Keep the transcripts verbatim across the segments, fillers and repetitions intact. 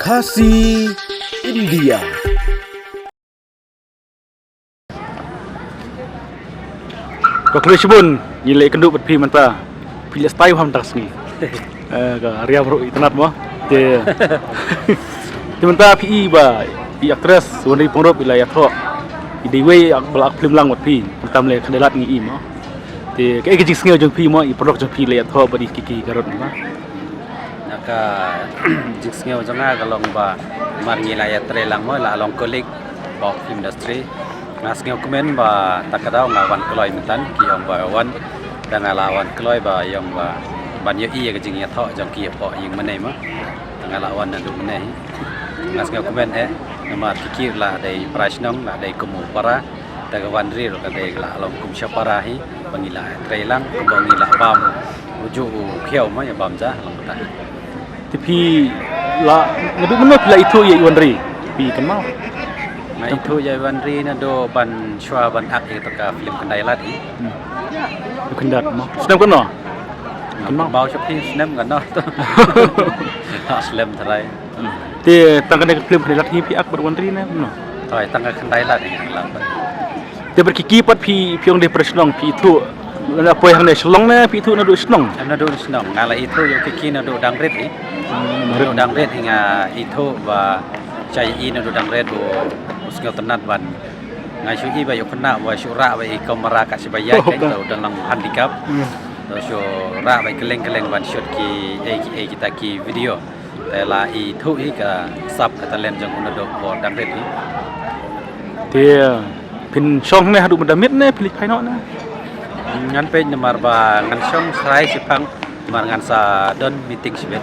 Khasi India. Ko khublei shibun, ngi la ïakynduh bad phi mynta. Phi la stai ha mynta ka sngi. Eh, ka ria baroh itynnad mo. Te, te mynta phi i ba i actress Wanri Pyngrope i la ïathoh. I dei wei ba la act film lang bad phi. Mynta mlei khyndai lad ngi i mo. Te kaei ka jingsngew jong phi mo, i paralok jong phi la ïathoh bad i Kiki Garod mo. Na ka jingsngew jong nga ka long ba mar ngi la ïatrei lang mo, la long colleague ba film industry. Nga sngew kmen ba ta ka daw nga wan kloi mynta, ki ong ba wan, te nga la wan kloi ba ïong ba ban ïohi ïa ka jingïathoh jong ki hapoh ïing mane mo. Te nga la wan naduh mane. Nga sngew kmen eh, namar Kiki la dei para shnong, la dei kum u para. Te ka Wanri ruh ka dei la long kum shapara hi, ba ngi la trei lang, kumba ngi la bam u juh u khiaw mo, ïa bam ja lang ta. Te phi la, naduh mynno phi la ithuh ïa i Wanri? Phi kynmaw? Nga ithuh ïa i Wanri naduh ban shuwa ban act ïa ka film Khyndai Lad hi. Hmm. Khyndai Lad mo. Snem katno? Kynmaw? Kynmaw sha phi snem katno. Ha snem trai. Te tang kane ka film Khyndai Lad hi phi act bad Wanri ne, no? Hooid, tang ka Khyndai Lad hi nga act bad. Te bad Kiki pat phi, phi ong dei para shnong, phi ithuh na poi hangne Shillong ne phi ithuh naduh shnong? Naduh shnong, nga la ithuh ïa u Kiki naduh dang rit hi. Hmm, naduh dang rit hi nga ithuh ba sha i naduh dang rit u, u sngewtynnat ban. Nga shu i ba ïa u khynnah ba shu rah ba i kamera ka shi ba ïaid, oh, kan, to dang long handicap. Hmm. To shu rah ba i kylleng kylleng ban shoot ki, eh, ki, eh, kita ki video. Te la ithuh hi ka sap ka talent jong u naduh por dang rit hi. Te phin shong ne haduh mynta miet ne phin leit phai noh ne? Ngan peit namar ba ngan shong shai shiphang namar ngan sa don meeting shibit.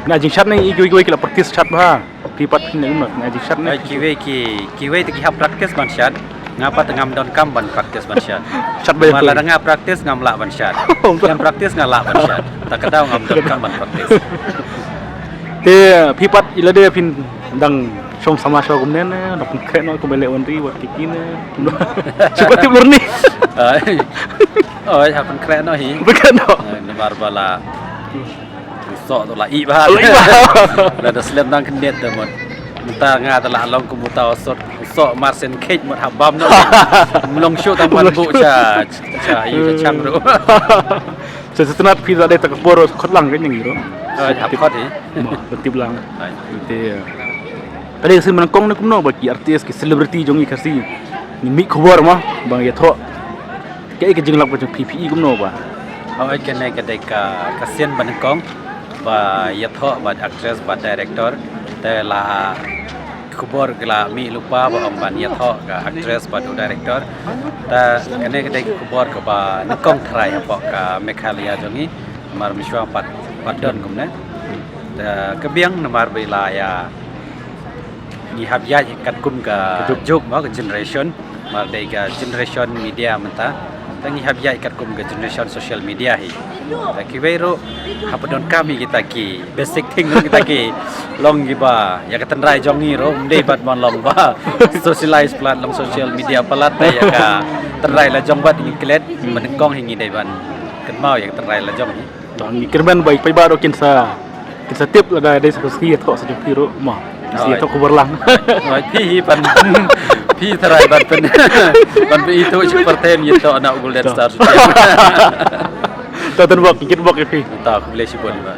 Na jingshad ne iwei iwei ki la practice shad bha. Phi pat phin ne kumno na jingshad ne? Ai, kiwei ki, kiwei te ki hap practice ban shad. Nga pat ngam don kam ban practice ban shad. Shad ba. Namar lada nga practice ngam lah ban shad. Ngam practice nga lah ban shad. Ta ka daw ngam don kam ban practice. Te phi pat ila de phin dang shong sama sha kumne ne, dang pynkhreh noh kumba leh Wanri wat Kiki ne. Shu pat tip lurni. Ai. Oi, ha pynkhreh noh hi. Pynkhreh noh. Ai, namar ba la U soh tu la ih bha. La ih bha. La da slem dang khyndiat te mut. Mynta nga te la long kum uta u soh, u soh mar shen khej mut ha bam noh. Mlong shu tang ban buh cha, cha ih cha chang ruh. Sa shu tynnat phi la dei ta ka por khot lang ka nyngkong ruh. Ai, hap khot hi. Mo, tip lang. Ai. Te, eh, ka dei ka sien ba nyngkong ne kumno ba ki artist ki celebrity jong ngi Khasi. Ngi mih khubor mo ba ngi ïathoh. Kaei ka jinglap ka jong phi, phi i kumno ba? Hooid, kane ka dei ka, ka sien ba nyngkong ba ïathoh bad actress bad director. Te la khubor ka la mih lypa ba ong ban ïathoh ka actress bad u director. Te kane ka dei ka khubor kaba nyngkong tharai hapoh ka Meghalaya jong ngi. Namar mynshuwa pat, pat don kumne. Te ka biang namar ba la ïa ngi hap ïaid katkum ka juk mo, ka generation, mar dei ka generation media mynta. Te ngi hap ïaid katkum ka generation social media hi. Te kiwei ruh hap donkam hi kita ki basic thing ruh, kita ki long kiba ïa ka tynrai jong ngi ruh ym dei bad ban long ba socialize palat, long social media palat, te ïa ka tynrai la jong bad ngi klet, ba nyngkong hi ngi dei ban kynmaw ïa ka tynrai la jong ngi. Ngi kyrmen ba i paidbah ruh kin sa, kin sa tip lada dei sa ka sngi ïathoh sa jong phi ruh mo. Sa ïathoh khubor lang. Hooid, phi hi pan, phi tharai ban pyn, ban pynithuh sha pyrthei ïathoh na u Golden Star. Ta tynbok, kit bok ïa phi. Ta khublei shibun ba.